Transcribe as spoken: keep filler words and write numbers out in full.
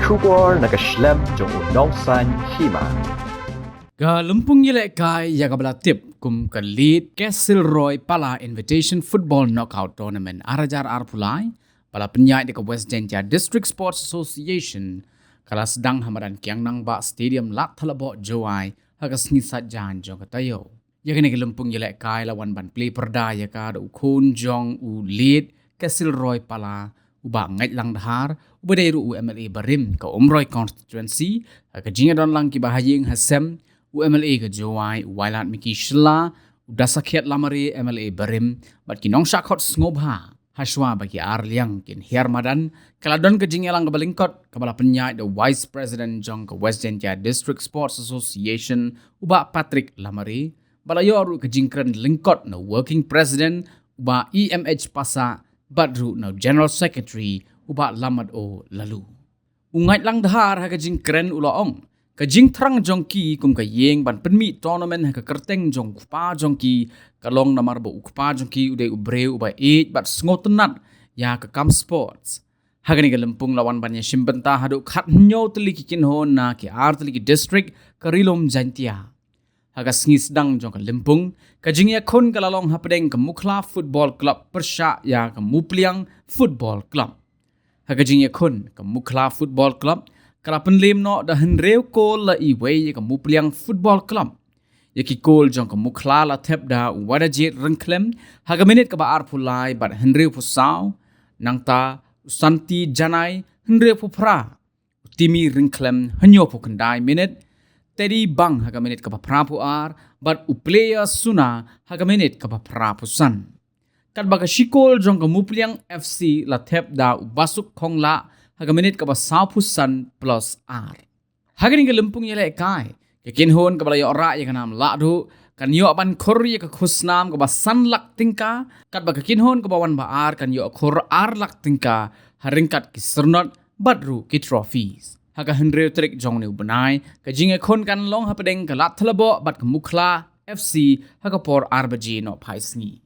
Khubor na ka shlem jong u nongsaiñ hima. Ka lympung ïalehkai ïa kaba la tip kum ka Late Cecil Roy Pala Invitation Football Knockout Tournament ar hajar arphew lai ba la pynïaid da ka West Jaintia District Sports Association ka la sdang ha madan Kiang Nangbah Stadium, Ladthadlaboh, Jowai ha ka sngi Saitjaiñ jong ka taïew. Ïa kane ka lympung ïalehkai la wan ban plie pyrda ïa ka da u khun jong u Late Cecil Roy Pala, u Bah Ngaitlang Dhar, uba dei ruh u M L A barim ka Umroi constituency, ha ka jingïadon lang kiba ha ïing ha sem, u M L A ka Jowai u Wailadmiki Shylla, u Dasakhiat Lamare, M L A barim, bad ki nongshah khot sngewbha. Hashwa ba ki ar liang kin hiar madan, ka la don ka jingïalang kaba lyngkot kaba la pynïaid da u Vice President jong ka West Jaintia District Sports Association, u Bah Patrick Lamare, ba la ïoh ruh ka jingkren lyngkot na u Working President, u Bah E M H Passah, bad ruh na u General Secretary, u Bah Lammat O Laloo. U Ngaitlang Dhar ha ka jingkren u la ong, ka jingthrang jong ki kum ka ïing ban pynmih tournament ha ka kyrteng jong u kpa jong ki ka long namar ba u kpa jong ki u dei u briew uba ïeit bad sngewtynnat ïa ka kam sports. Ha kane ka lympung la wan ban ïashim bynta haduh khathynñiew tylli ki kynhun na ki ar tylli ki district ka Ri-lum Jaintia. Ha ka sngi sdang jong ka lympung, ka jingïakhun ka la long hapdeng ka Mukhla Football Club pyrshah ïa ka Mupliang Football Club. Ha ka jingïakhun, ka Mukhla Football Club ka la pynliem noh da hynriew kol la iwei ïa ka Mupliang Football Club. Ïa ki kol jong ka Mukhla la thep da u Wadajit Ryngkhlem ha ka minit kaba arphew lai bad hynriewphew saw, nangta u Santi Janai hynriewphew phra, u Timi Ryngkhlem hynñiewphew khyndai minit, Teddy Bang ha ka minit kaba phraphew ar, bad u Player Suna ha ka minit kaba phraphew san. Katba ka shi kol jong ka Mupliang F C la thep da u Basuk Khonglah ha ka minit kaba sawphew san plus ar. Ha kane ka lympung ïalehkai, ka kynhun kaba la ïoh rah ïa ka nam lahduh kan ïoh ban khur ïa ka khusnam kaba san lak tyngka, katba ka kynhun kaba wan ba ar kan ïoh khur ar lak tyngka ha ryngkat ki syrnod bad ruh ki trophies. Ha ka hynriew tarik jong une u bnai, ka jingïakhun kan long hapdeng ka Ladthadlaboh bad ka Mukhla F C ha ka por ar baje nohphai sngi.